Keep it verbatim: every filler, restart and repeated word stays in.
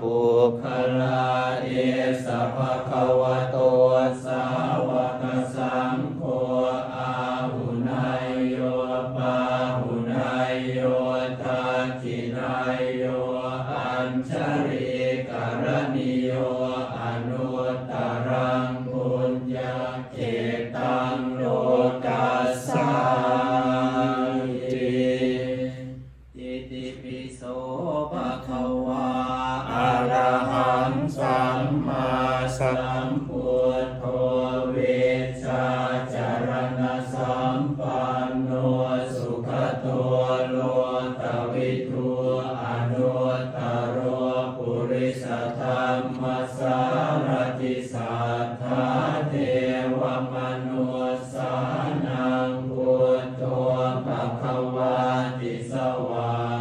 puggalā, esa bhagavato sāvakasaṅgho, āhuneyyo pāhuneyyo dakkhiṇeyyo añjalikaraṇīyo, anuttaraṃ puññakkhettaṃ lokassāti. Itipi so bhagavā arahaṃ sammāsambuddho vijjācaraṇasampanno sugato lokavidū anuttaro purisadammasārathi satthā devamanussānaṃ buddho bhagavāti. Svā